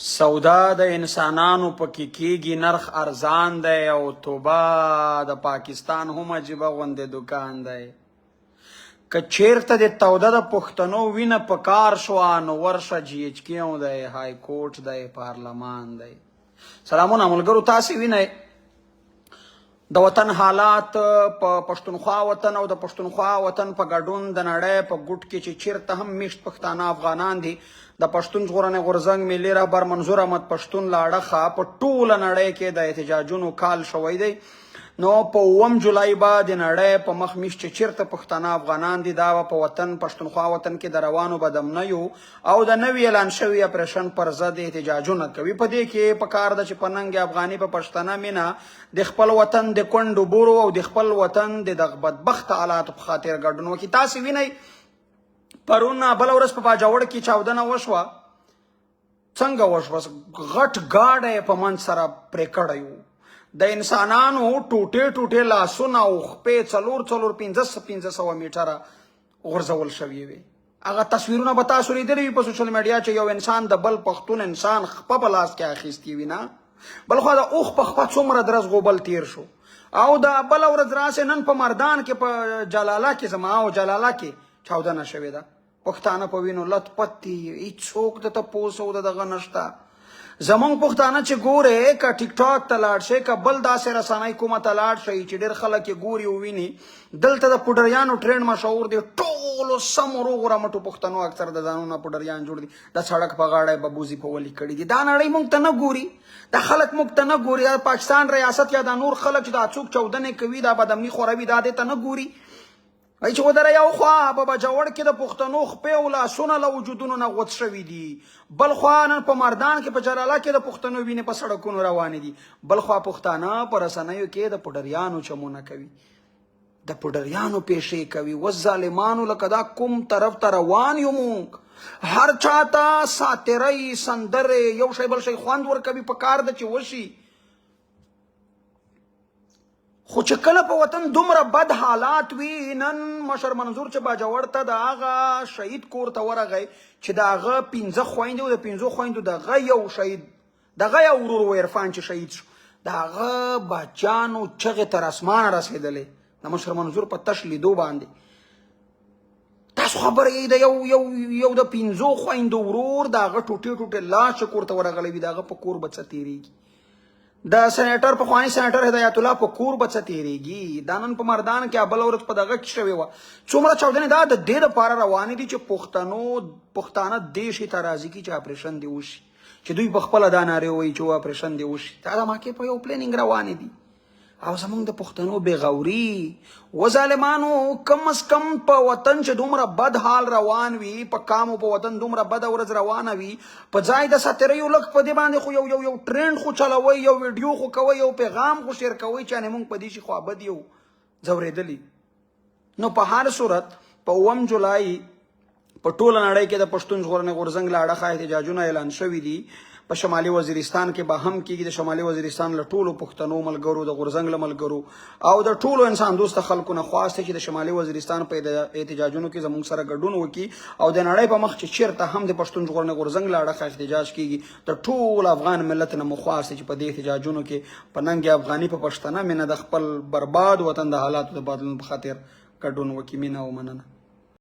سودا د انسانانو پکې کیږي، نرخ ارزان دی او توبه د پاکستان هم عجیبه غوندې دکان دی. که چیرته د توده د پښتنو وینه په کار شوه نو ورشه جی ایچ کیو دی، های کورټ دی، پارلمان دی. سلامونه ملګرو، تاسو وینئ د وطن حالات په پښتونخوا وطن او د پښتونخوا وطن په ګډون د نړۍ په ګوټ کې چې چیرته هم میشت پښتانه افغانان دي، د پښتون ژغورنې غورځنګ ملي رهبر منظور احمد پښتون له اړخه په ټوله نړۍ کې د احتجاجونو کال شوی دی. نو په اووم جولای به د نړۍ په مخ میشت چې چیرته پښتانه افغانان دي، دا به په وطن پښتونخوا وطن کې د روانو بدامنیو او د نوي اعلان شوي اپریشن پر ضد احتجاجونه کوي. په دې کې په کار ده چې په ننګ افغاني په پښتنه مینه د خپل وطن د کونډو بورو او د خپل وطن د دغه بدبخته حالاتو په خاطر ګډون وکړي. تاسې وینئ پرون بله ورځ په باجوړ کې چاودنه وشوه. څنګه وشوه؟ غټ ګاډی یې په منځ سره پرې کړی و، د انسانانو ټوټې ټوټې لاسونه او خپې څلور څلور پنځه پنځه سوه میټره غورځول شوې وې. هغه تصویرونه به تاسو لیدلي وي په سوشل میډیا چې یو انسان د بل پښتون انسان خپه په لاس کې اخیستې وي. نه بلخوا د اوښ په خپه څومره درز غوبل تیر شو. او د بله ورځ راسې نن په مردان کې په جلاله کې زما او جلاله کې چاودنه شوې ده. پښتانه په وینو لت پت دي، هیڅوک د تپوس او د دغه نشته. زمونږ پښتانه چې ګوره که ټیک ټاک ته لاړ شي که بل داسې رسنۍ کومه ته لاړ شي چې ډېر خلک یې ګوري او ویني، دلته د پوډریانو ټرینډ مشهور دی. ټولو سمو روغو رمټو پښتنو اکثر د ځانونو پوډریان جوړ دي، د سړک په غاړه یې ببوزي په ولي کړي دي. دا نړۍ مونږ ته نه ګوري، دا خلک مونږ ته نه ګوري. دا پاکستان ریاست یا دا نور خلک چې دا څوک چاودنې کوي، دا بدامني خوروي، دا دې ته نه ګوري. ای چې ودره، یو خوا په باجوړ کې د پښتنو خپې او لاسونه له وجودونو نه غوڅ شوي دي، بل خوا نن په مردان کې په جلاله کې د پښتنو وینې په سړکونو روانې دي، بل خوا پښتانه په رسنیو کې د پډریانو چمونه کوي، د پډریانو پیشې کوي. وس ظالمانو، لکه دا کوم طرف ته روان یو مونږ؟ هر چاته ساترۍ سندرې یو شی بل شی خوند ورکوي، په کار ده چې وشي. خو چې کله په وطن دومره بد حالات وي، نن مشر منظور چې باجوړ ته د هغه شهید کور ته ورغی چې د هغه پنځه خویندې او د پنځو خویندو دغه یو شهید، دغه یو ورور و عرفان چې شهید شو، د هغه بچیانو چغې تر اسمانه رسېدلې د مشر منظور په تش لیدو باندې. تاسو خبر یې د یو یو یو د پنځو خویندو ورور د هغه ټوټې ټوټې لاس چې کور ته ورغلی وي، د هغه په کور به څه تېرېږي؟ د سېنېټر پخواني سېنېټر هدایت الله په کور به څه تېرېږي؟ دا نن په مردان کې بله ورځ په دغه کې شوې وه. څومره چاودنې دا د دې لپاره روانې دي چې پښتنو پښتانه دې شي ته راضي کړي چې اپریشن دې وشي، چې دوی په خپله دا نارې وایي چې اپریشن دې وشي. دا د ماکې په یو پلانینګ روانې دي. او زمونږ د پښتنو بې غوري و ظالمانو، کم از کم په وطن چې دومره بد حال روان وي، په کام او په وطن دومره بده ورځ روانه وي، په ځای د ساتیریو لږ په دې باندې خو یو یو یو ټرینډ خو چلوئ، یو ویډیو خو کوئ، یو پیغام خو شیر کوئ چې یعنې مونږ په دې شي خوابد یو ځورېدلي. نو په هر صورت په اووم جولای په ټوله نړۍ کې د پښتون ژغورنې غورځنګ له اړخه احتجاجونه اعلان شوي دي. په شمالي وزیرستان کې به هم کېږي. د شمالي وزیرستان له ټولو پښتنو ملګرو، د غورځنګ له ملګرو او د ټولو انسان دوسته خلکو نه خواست چې د شمالي وزیرستان په احتجاجونو کې زموږ سره ګډون وکړي او د نړۍ په مخ چې چیرته هم د پښتون ژغورنې غورځنګ له اړخه احتجاج کېږي، د ټول افغان ملت نه مو خواست چې په دې احتجاجونو کې په ننګ افغاني په پښتنه مینه د خپل برباد وطن د حالاتو د بدلون په خاطر ګډون وکړي. مینه او مننه.